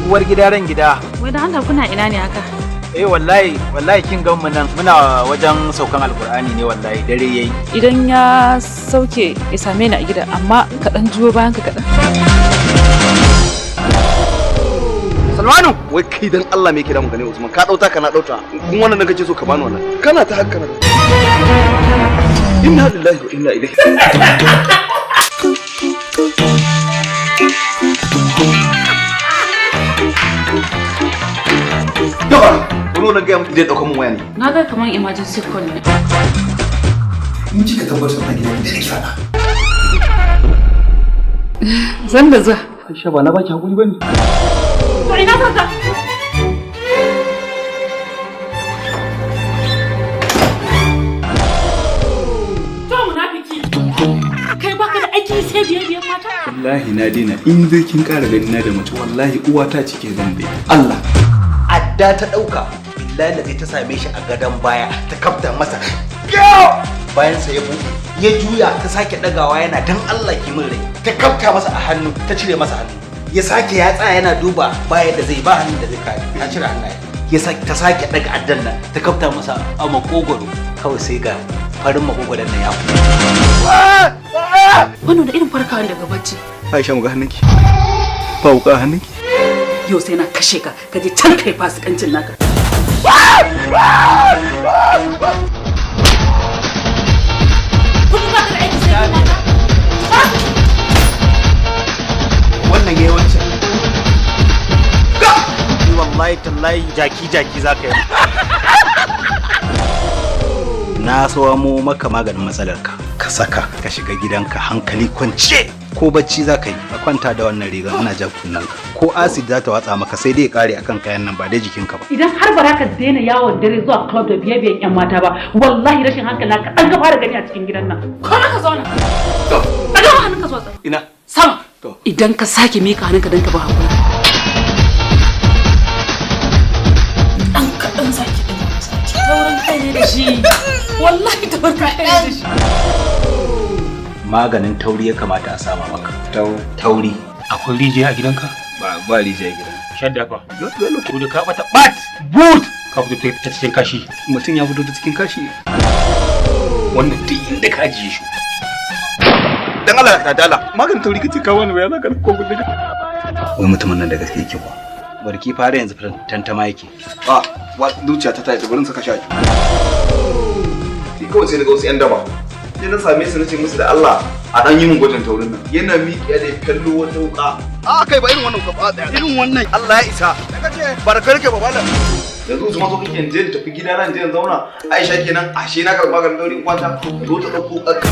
Uwar gida ran gida. Wai da Allah kuna ina ne haka? Eh wallahi wallahi kin gan mu nan muna wajen saukan Alkur'ani ne wallahi dare yayi. Idan ya sauke ya same ni a gida amma ka dan juyo bayan ka kaɗan. Salmanu, wai kai dan Allah me yake damun ka ne Usman? Ka dauta ka na dauta. Kun wannan kake so ka bani wannan. Kana ta hakka na. Inna lillahi wa inna ilaihi. Yawa, wani wannan gaya muku zai dauka mun waya ne. Na ga kaman emergency call ne. In kika tabbatar da gidan da kike faɗa. Zan da zuwa. Aisha ba na baki hakuri bane. To ina ka? To munafiki. Kai baka da aiki sai biye-biyen mata? Wallahi na daina in dai kin ƙara gani na da mace wallahi uwata cike zan dai. Allah. Adda ta ɗauka billahi da ta same shi a gadon baya ta kafta masa. Bayan sa ya buɗe ya juya ta sake ɗagawa yana dan Allah ki min rai. Ta kafta masa a hannu ta cire masa hannu. Ya sake ya tsaya yana duba baya da zai ba hannun da zai kare ta cire hannaye. Ya sake ta sake ɗaga addan nan ta kafta masa a makogwaro kawai sai ga farin makogoron nan ya fito. Wannan da irin farkawa daga bacci. Aisha mu ga hannunki. Ba wuka hannunki. Yau sai na kashe ka, ka je can kai fasikancin naka. Kullum ba ka da aiki sai mata. Wannan yayi wancan. Ni wallahi tallahi jaki jaki zaka yi. Na samo maka maganin matsalarka. Ka saka ka shiga gidanka hankali kwance ko bacci za ka yi ka kwanta da wannan riga ana jan kunnen ka ko acid za ta watsa maka sai dai ya kare akan kayan nan ba dai jikinka ba. Idan har ba za ka daina yawon dare zuwa club da biye-biyen yan mata ba wallahi rashin hankali ka dan ka fara gani a cikin gidan nan. Ko ka zauna. Daga hannunka zuwa sama. Ina. Sama. To. Idan ka sake mika hannunka dan ka ba hakuri. Dan kaɗan zaki ɗaga masa. Taurin kai ne da shi. Wallahi taurin kai ne da shi. Maganin tauri ya kamata a sama maka. Tauri. Akwai rijiya a gidanka? Ba rijiya gidan. Shadda fa. To da ka bata bat but ka fito ta cikin kashi. Mutum ya fito ta cikin kashi. Wannan duk inda ka ajiye shi. Dan Allah ka dala. Maganin tauri kace ka wani bayana ka ko gudu. Wai mutumin nan da gaske yake kuwa. Barki fara yanzu tantama yake. Ah, wa zuciya ta tayi bari in saka shi. Ni kawai sai daga wasu yan daba. Sai na same su nace musu da Allah a dan yi min gwajin taurin nan. Yana miƙiya da kallo wata wuka. A kai ba irin wannan wuka ba tsaya. Irin wannan Allah ya isa. Daga ce barkar ke baba nan. Yanzu Usman so kake in je in tafi gida nan je in zauna. Aisha kenan ashe na karɓi maganin tauri in kwanta. Zo ta dauko ƙarƙa.